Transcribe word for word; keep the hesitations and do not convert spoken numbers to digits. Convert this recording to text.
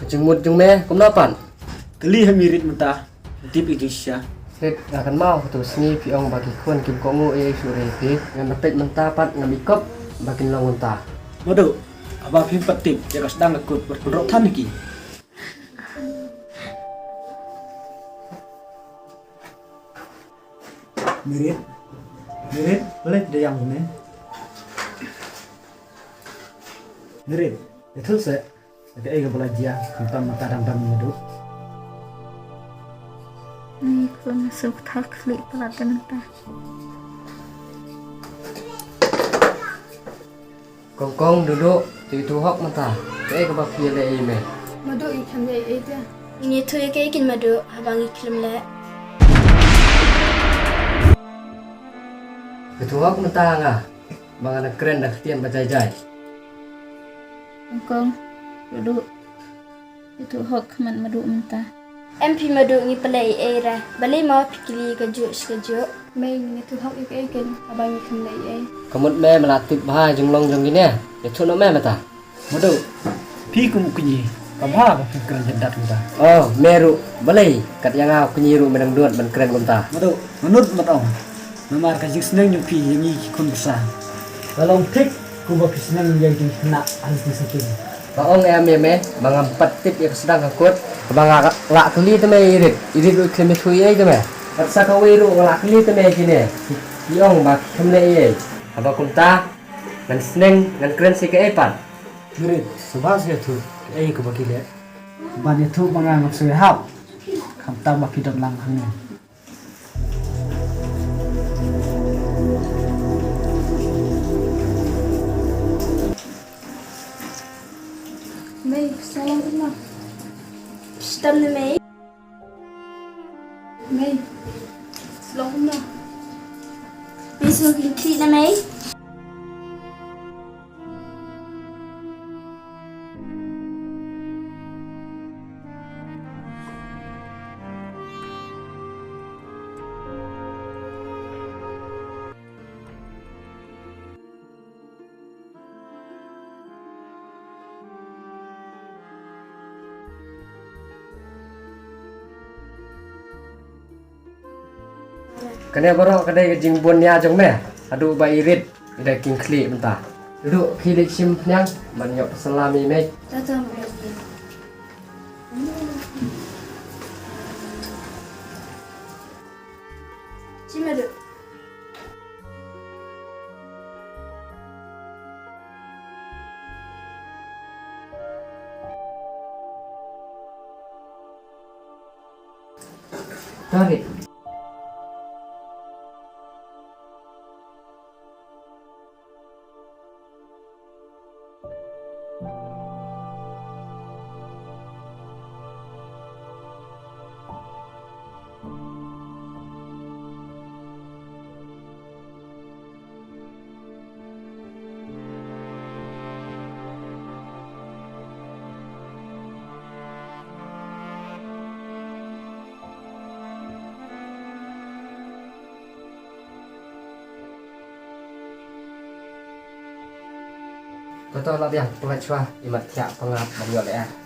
Ka jingmut jong me kumno pat? Kylli ha Mirit mynta. Tip ïa ki shisha. Rit, nga kynmaw katto ka sngi phi ong ba ki khun kim kohnguh ei ei shuh re phi. Ngan peit mynta pat ngam ikop ba kin long kumta. Madu, haba phim pat tip ïa ka sdang ka kut bad pynrok than ïa ki. Mirit, Mirit, balei phi da ïam kumne? Mirit, ïathuh seh. Kaei kaba la jia, khamtam mynta dang dang Madu. Ni khun suk thak khlieh palat te mynta. Kong Kong, Dudu, to ïathuh hok mynta. Kaei kaba phi leh ïa i mei? Madu, i khlem leh ei ei te. Ngin ïathuh ïa kaei kein Madu, haba ngi khlem leh. Ïathuh hok mynta ha nga. Ba nga dang kren da ka ktien ba jai jai. Kong Kong, Dudu, ïathuh hok khmat Madu mynta. Em phi Madu, ngi pynleh ei ei re. Balei mo phi kylli kajuh shi kajuh? Mei, ngin ïathuh hok ïa kaei kein haba ngi khlem leh ei ei. Ka mut me me la tip bha ïa ka jinglong jong kine. Ïathuh noh me mynta. Madu, phi kum u kñi, ka bha ba phi kren jyndat kumta. Oh, me ruh, balei kat ïa nga u kñi ruh me dang duh ban kren kumta? Madu, nga nud ban ong. Namar ka jingsneng jong phi ïa ngi ki khun basa, ka long thik kumba phi sneng ïa ki khynnah ha lynti sha ki. Ba ong em ïa me ba ngam pat tip ïa ka sdang ka kut. Ba nga lah kylli te me Irit, Irit ruh khlem ïathuh ei ei te me. Bad sa kawei ruh nga lah kylli te me kine, ki ong ba ki khlem leh ei ei. Haba kumta ngan sneng, ngan kren sha kaei pat? Mirit, sngewbha sa ïathuh kaei kaba ki leh. Ban ïathuh ma nga ngam sngew hap. Khamtam ba phi don lang hangne. Mei, sngewbha kumno? Shitom ne mei? Mei, sngewbha kumno? Mei, sngewbha kumno mei? Kane baroh ka dei ka jingbun nia jong me. Haduh ba i rit i da king khlieh mynta. Duh, khie leit shim niang ban ïoh pynsalam ïa i mei. Shim duh. Tarik. Kato la biang, pynlait shuwa, imat thiah pangap ban ïoh leh.